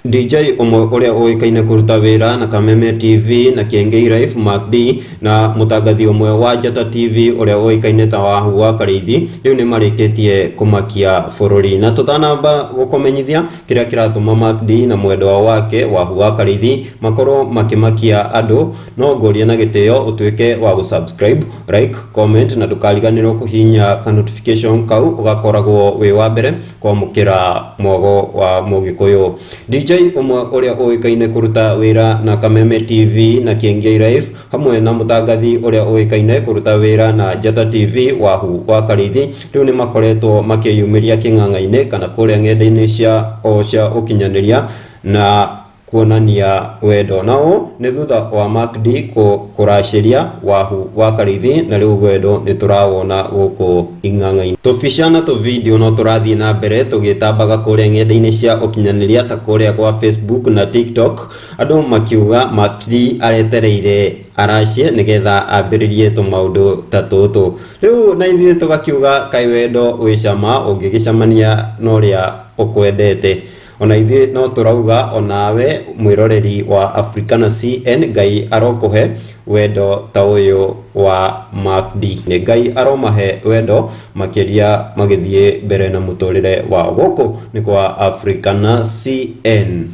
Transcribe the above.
DJ ũmwe ũrĩa ũĩkaine kũruta wĩra na Kameme TV na Kiengei Life Mark D na mũtangathi ũmwe wa Njata TV ũrĩa ũĩkaine ta Wahu wa Karĩithi rĩu nĩ marĩkĩtie kũmakia bũrũri. Na tũtanamba gũkũmenyithia kĩrĩa kĩratũma Mark D na mwendwa wake Wahu wa Karĩithi makorwo makĩmakia andũ, no ngũrie na gĩtĩo ũtuĩke wa gũ-subscribe, like, comment na ndũkariganĩrwo kũhihinya ka notification kau ũgakoragwo wĩ wa mbere kwamũkĩra mwago wa Mũgĩkũyũ. DJ ũmwe ũrĩa ũĩkaine kũruta wĩra na Kameme TV na Kiengei Life hamwe na mũtangathi ũrĩa ũĩkaine kũruta wĩra na Njata TV Wahu wa Karĩithi rĩu nĩ makoretwo makĩyumĩria kĩng'ang'a-inĩ kana kũrĩa ng'enda-inĩ cia o cia ũkinyanĩria na kuonania wendo. Na ũũ nĩ thutha wa Mark D kũracĩria Wahu wa Karĩithi na rĩu wendo nĩ tũrawona gũkũ ing'ang'a-inĩ. Tũbica na tũvideo no tũrathiĩ na mbere tũgĩtambaga kũrĩa ng'enda-inĩ cia ũkinyanĩria ta kũrĩa gwa Facebook na TikTok, andũ makiuga Mark D aretereire aracie nĩgetha ambĩrĩrie tũmaũndũ ta tũtũ. Rĩu na ithuĩ tũgakiuga kaĩ wendo wĩ cama ũngĩgĩcemania na ũrĩa ũkwendete. Ona ithuĩ no tũrauga onawe mwĩroreri wa Africana CN Ngai arokũhe wendo ta ũyũ wa Mark D. Nĩ Ngai aromahe wendo makĩria magĩthiĩ mbere na mũtũrĩre wao. Gũkũ nĩ kwa Africana CN.